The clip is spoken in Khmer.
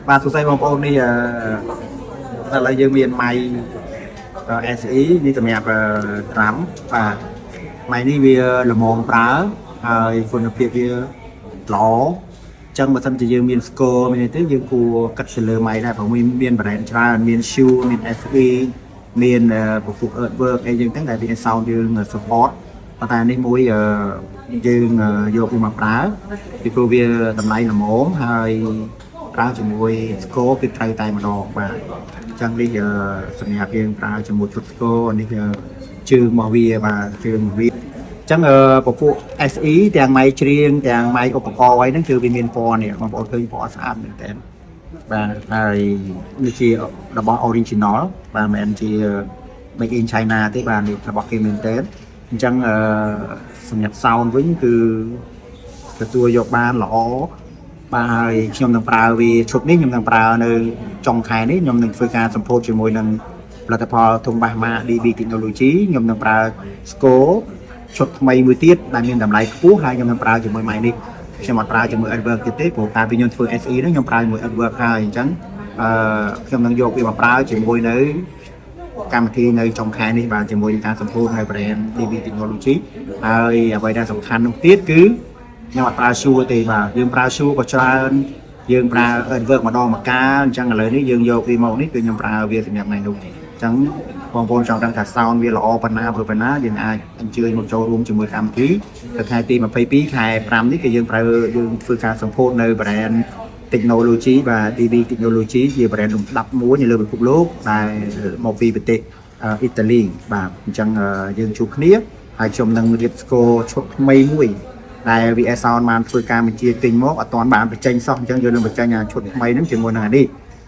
បាទសួស្តីបងប្អូននេះអឺឥឡូវយើងមាន mic SE នេះសម្រាប់ drum បាទ mic នេះវាល្មមប្រើហើយគុណភាពវាល្អអញ្ចឹងបើសិនជាយើងមាន score មានអីទៅយើងគួរគិតទៅលើ mic ដែរព្រោះមានមាន brand ច្រើនមាន Shure មាន SE មានពពួក Earthwork អីចឹងទៅដែលវា sound យើង support ប៉ុន្តែនេះមួយយើងយកវាមកប្រើពីព្រោះវាតម្លៃល្មមហើយប្រើជាមួយ score គឺត្រូវតែម្ដងបាទអញ្ចឹងនេះសម្រាប់យើងប្រើជាមួយឈុត score នេះគឺជើងរបស់វាបាទជើងរបស់វាអញ្ចឹងពពួក SE ទាំង mic ច្រៀងទាំង mic ឧបករណ៍អីហ្នឹងគឺវាមានពណ៌នេះបងប្អូនឃើញពណ៌ស្អាតមែនតើបាទហើយនេះជារបស់ original បាទមិនមែនជា made in China ទេបាទនេះរបស់គេមែនតើអញ្ចឹងសម្រាប់ sound វិញគឺទទួលយកបានល្អបាទហើយខ្ញុំនឹងប្រើវាឈុតនេះខ្ញុំនឹងប្រើនៅចុងខែនេះខ្ញុំនឹងធ្វើការសម្ពោធជាមួយនឹងផលិតផលធុងបាសម៉ា DB Technology ខ្ញុំនឹងប្រើ Score ឈុតថ្មីមួយទៀតដែលមានតម្លៃខ្ពស់ហើយខ្ញុំនឹងប្រើជាមួយ mic នេះខ្ញុំអត់ប្រើជាមួយ Earthwork ទៀតទេព្រោះកាលពីខ្ញុំធ្វើ SE ហ្នឹងខ្ញុំប្រើជាមួយ Earthwork ហើយអញ្ចឹងខ្ញុំនឹងយកវាមកប្រើជាមួយនៅ កម្មវិធីនៅចុងខែនេះបាទជាមួយនឹងការសម្ពោធនៅ brand DB Technology ហើយអ្វីដែលសំខាន់នោះទៀតគឺខ្ញុំអត់ប្រើ Shure ទេបាទយើងប្រើ Shure ក៏ច្រើនយើងប្រើ Earthwork ម្ដងម្កាលអញ្ចឹងឥឡូវនេះយើងយកវាមកនេះគឺខ្ញុំប្រើវាសម្រាប់ថ្ងៃនោះអញ្ចឹងបងប្អូនចង់ដឹងថា sound វាល្អប៉ុណ្ណាព្រោះប៉ុណ្ណាយើងអាចអញ្ជើញមកចូលរួមជាមួយកម្មវិធីទៅថ្ងៃទី22ខែ5នេះគឺយើងប្រើយើងធ្វើការសម្ពោធនៅ brand technology បាទ DB Technology ជា brand លំដាប់មួយនៅលើពិភពលោកដែលមកពីប្រទេសអ៊ីតាលីបាទអញ្ចឹងយើងជួបគ្នាហើយខ្ញុំនឹងរៀប score ឈុតថ្មីមួយដែល VS Sound បានធ្វើការបញ្ជាទិញមកអត់ទាន់បានបញ្ចេញសោះអញ្ចឹងយើងនឹងបញ្ចេញអាឈុតថ្មីហ្នឹងជាមួយនឹងអានេះ។